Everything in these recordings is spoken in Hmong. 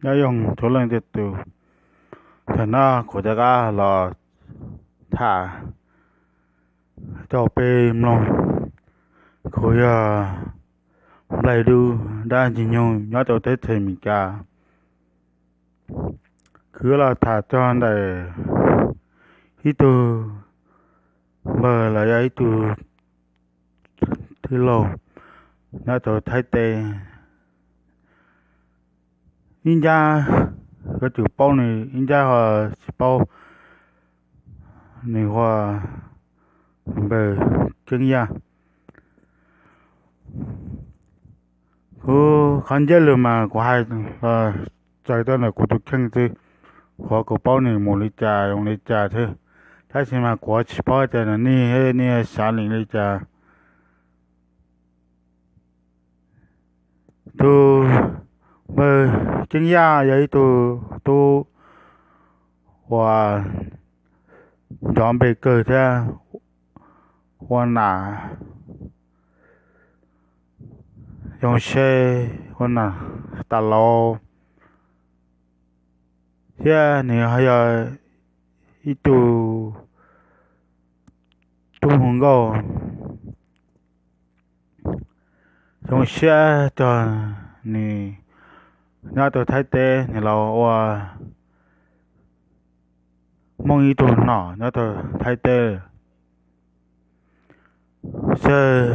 Nyob zoo txhua leej txhua tus, thaum no kuv rov qab los tham rau peb mloog. Kuv yog Nplaig Dub, dab ntxwg nyoog nyob rau teb chaws Amelikas. Kuv yuav los tham txog ntawm ib tug npawg los yog ib tug tij laug nyob rau Thaib teb. Ib ncab yuav tsum paub nws, ib ncab ho tsis paub. Nws hu ua npawg Keeb Yaj. Kuv qhov ncauj lus mas kuv hais los txais tau ntawm kuv tus kheej xwb, qhov kuv paub nws mus li cas zoo li cas xwb. Tab sis mas kuv tsis paub tias nej, nej xav li cas. Tus npawg Keeb Yaj yog ib tug tub uas nrov npe kawg thiab ua nam zoo siab, ua nam tas laus, thiab nws yog ib tug tub hu nkauj zoo siab rau nws nyob rau Thaib teb, nws los ua Hmoob ib tug nom nyob rau Thaib teb. Xwb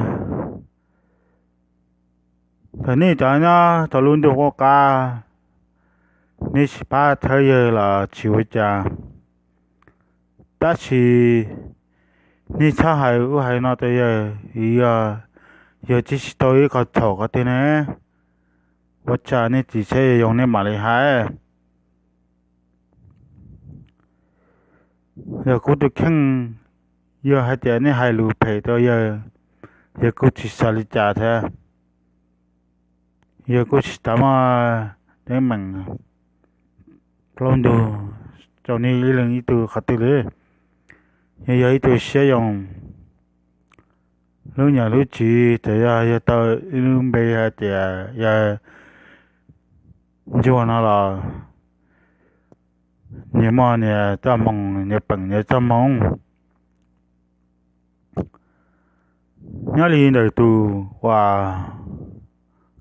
thaum nej cov nyob rau lub ntuj qub qab, nej tsis pab txhawb yawg los tsis ua cas, tab sis nej txhob hais ub hais no rau yawg, yog yawg tsis tau ib qho txhaum qhov twg ne, ua cas nej tsis saib zoo nej mam li hais. Yog kuv tus kheej, yog hais tias nej hais lus phem rau yawg, yawg kuj tsis xav li cas thiab. Yawg kuj tsis tas muaj teeb meem plaub ntug rau nej ib leeg ib tug qhov twg li. Yawg yog ib tug siab zoo, lub niam lub txiv txawm yog yawg tau ib lub npe hais tias yawg ntsuag no los nyias muaj nyias txoj hmoo, nyias peem nyias txoj hmoo. Nyob li ntawm tus uas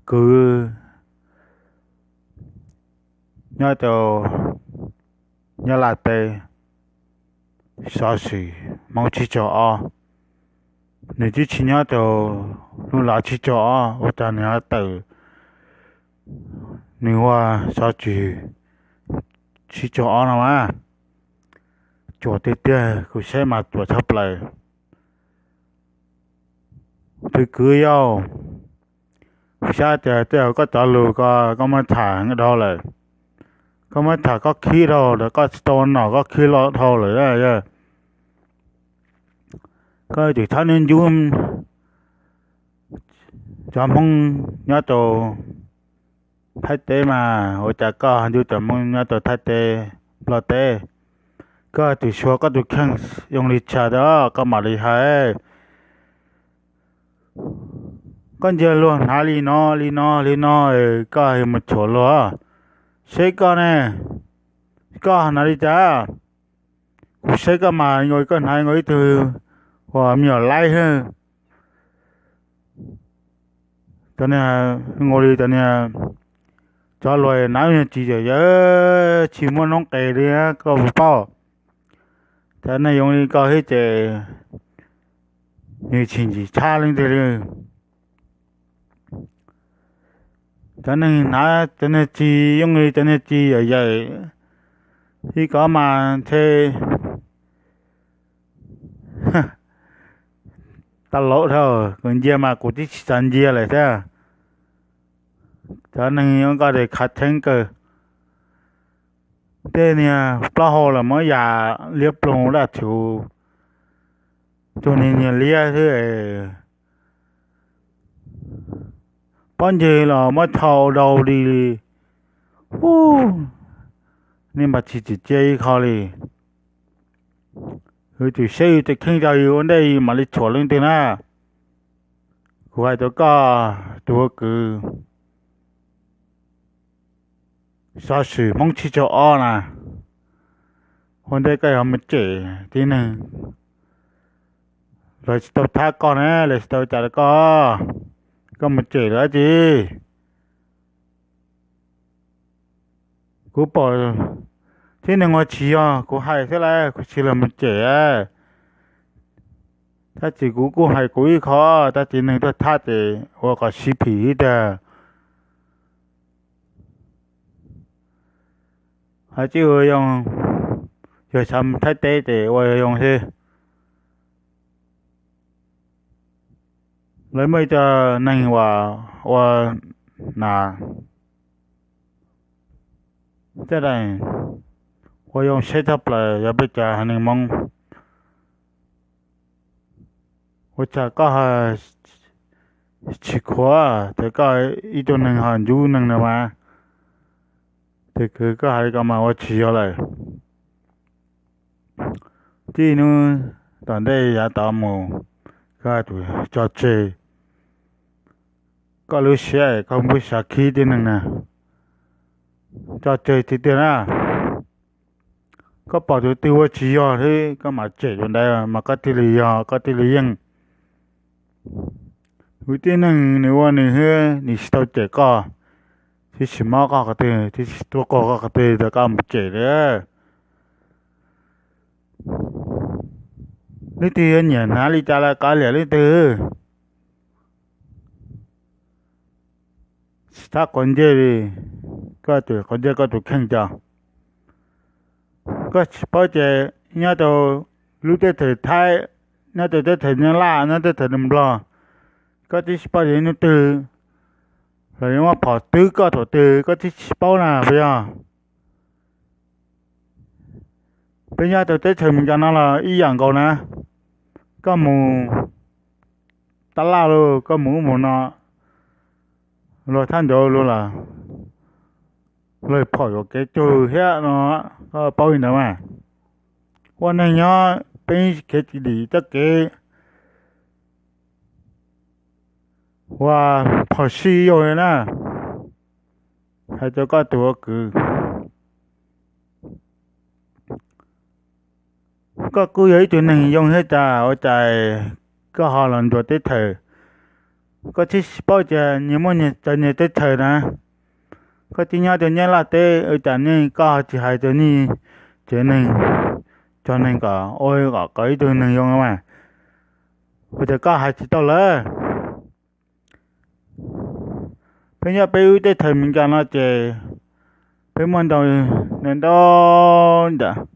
kwv nyob rau Nyab Laj teb, xov xwm Hmoob tsib caug ob, nws twb tsis nyob rau lub lav tsib caug ob ua cas nws ho tawm, nws ua xov xwm tsib caug ob no mas cuam tiag tiag, kuv saib mas cuam tshaj plaws. Tus kwv yau, kuv xav tias tej zaum koj cov lus ko koj muab tham dhau lawm, koj muab tham koj khib dhau lawm, koj tsis tau ua nom koj khib loj dhau lawm yog. Koj yuav tsum txhob nyob ncuv cov Hmoob nyob rau Thaib teb mas ua cas koj ncuv cov Hmoob nyob rau Thaib teb, Nplog teb. Koj yuav tsum xyuas koj tus kheej zoo li cas rau koj mam li hais. Koj ntsia luag hnav li no li no li no, koj mus tshuam luag, seb koj ne, koj hnav li cas? Kuv saib koj mas nkaus koj hnav nkaus ib tug uas me nyuam laib xwb. Cov niag, nkaus li cov niag, cov luag hnav me nyuam txiv yawm yawm tsis muaj noob qes li koj puas paub. Cov neeg zoo li koj thiab ces nws tsis ntxim tshaj leej twg li. Cov neeg hnav cov niag txiv zoo li cov niag txiv yawm yawm li ko mas ntshe tas laus dhau, kuv ntsia mas kuv twb tsis xav ntsia lawm thiab. Cov neeg zoo li koj ces khav theeb kawg. Tej niag plaub hau los muab yam liab ploog daj tshuv, tus niag niag liab xwb. Pob ntseg los muab tho ua dau li li. Ub, nej mas tsis tsim txiaj ib qho li. Yus tsum saib yus tus kheej rau yus ua ntej yus mam li tshuam leej twg na. Kuv hais rau koj tus ua kwv, xov xwm Hmoob tsib caug ob na, ua ntej koj yuav mus cem tib neeg, lawv tsis tau thab koj na, lawv tsis tau cas rau koj, koj mus cem lawv dab tsi? Kuv pom tib neeg ua tsis yog kuv hais xwb las, kuv tsis los mus cem. Tab sis kuv kuj hais kuv ib qho, tab sis neeg tuaj thab ces ua kom sib phim ib tag. Hais tsis ua zoo, yog xav mus Thaib teb ces ua zoo xwb. Lawv muaj ib co neeg uas ua nas, caj dab ua zoo seb tshaj plaws yog peb cov haiv neeg Hmoob. Ua cas koj tsis khuav, ces koj ib tug neeg ho ncuv neeg no mas, ces koj hais li ko mas ua tsis yog lawm. Tib hnub tom ntej yav tod mus, koj tus tso tseg koj lub siab, koj muab xyav khib tib neeg na, tso tseg tiag tiag na. Koj pom tus twg ua tsis yog thiab koj mam cem tus ntawd mas koj thiaj li yog, koj thiaj li yeej. Kuv tib neeg nws ua nws thiab nws tsis tau cem koj, tib tsis mob koj qhov twg, tib tsis tuaj qaug koj qhov twg rau koj mus cem li. Leej twg yuav nyiam hnav li cas los kav liam leej twg. Tsis txhob quav ntsej li, koj tus quav ntsej koj tus kheej co. Koj tsis paub ces nyob rau lub teb chaws Thaib, nyob rau teb chaws Nyab Laj, nyob teb chaws Nplog, koj twb tsis paub tias hnub twg los yuav muab phom twb koj thaum twg koj twb tsis paub na puas yog? Peb nyob rau teb chaws Meskas no los ib yam nkaus na, koj mus tab laj los koj mus ub mus no, luag thab ncuav luag los luag phom yuam kev tug thiab no, koj paub li ntawd mas. Ua neeg nyob peb khiav tsis dim txoj kev ua phom sij yog li na. Hais rau koj tus ua kwv, koj kuj yog ib tug neeg yoo thiab cas ua cas koj ho los ntuas teb chaws. Koj twb tsis paub tias nyias muaj nyias cov nyias teb chaws na. Koj twb nyob rau Nyab Laj teb ua cas nej koj ho tsis hais rau nej tsev neeg, cov neeg kom ua kom koj ib tug neeg yoo mas, ua cas koj hais tsis tau lawm? Peb nyob peb lub teb chaws Meskas no ces peb muaj ntau, ntau ntau ntawm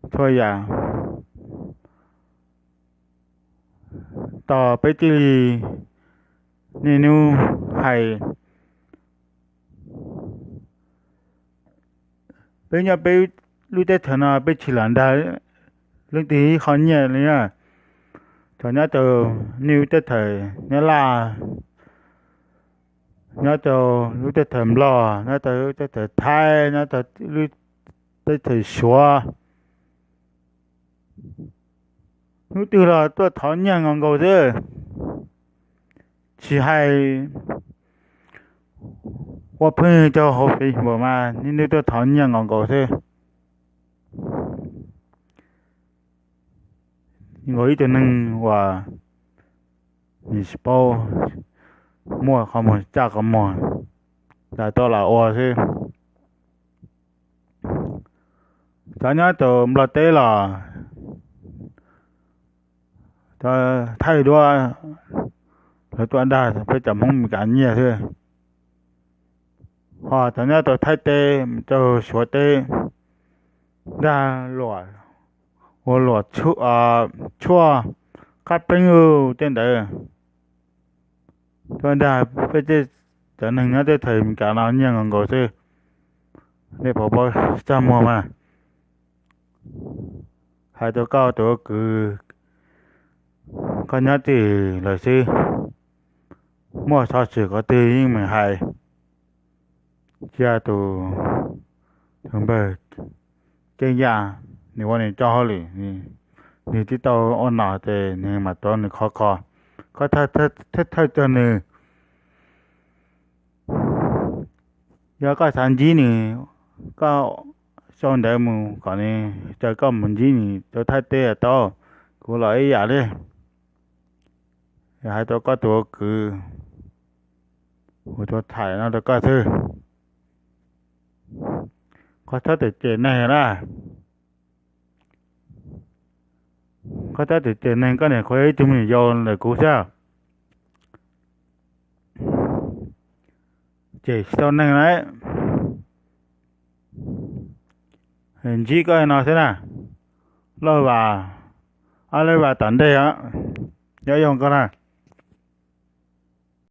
txhua yam, tos peb thiaj li niaj hnub hais. Peb nyob peb lub teb chaws no peb tsis lam dag leej twg ib qho nyiaj li na. Txawm nyob rau nej lub teb chaws Nyab Laj, nyob rau lub teb chaws Nplog, nyob rau lub teb chaws Thaib, nyob rau lub teb chaws Suav, hnub twg los tuaj thov nyiaj nkaus nkaus xwb. Tsis hais ua phooj ywg rau hauv Facebook mas nej tuaj thov nyiaj nkaus nkaus xwb. Nkaus ib tug neeg uas nws tsis paub muaj qhov muag caj qhov muag, lam tau lam ua xwb. Cov nyob rau Nplog teb los cov thaij duab, lawv tuaj dag peb cov Hmoob Meskas nyiaj xwb. Ho cov nyob rau Thaib teb, rau Suav teb, dag luam, ua luam tshuaj qab peeb ub tej ntawd, tuaj dag peb tej cov neeg nyob teb chaws Meskas no nyiaj nkaus nkaus xwb. Nej puas paub txaj muag mas? Hais rau koj tus ua kwv, koj nyob twg lawm xwb, muaj xov xwm qhov twg yeej meem hais. Cia tus, tus npawg Keeb Yaj, nws ua nws cov hauj lwm, nws twb tau ua nom ces nws mam rov nws khov kho. Koj thawj thawj rau nws. Yog koj xav ntsib nws, koj sau ntawv mus kom nws caw koj mus ntsib nws rau thaj teb tau, kuv los ib yam li. Yog hais rau koj tus kwv, kuv tuaj thaij no rau koj xwb. Koj txhob tem cem neeg na. Koj txhob tem cem neeg, koj niam qhuav yog ib tug me nyuam yaus ntawm kuv xwb. Cem tsis tau neeg na. Ntsib koj no xwb na, laj vas, ob laj vas tom ntej, nyob zoo koj na.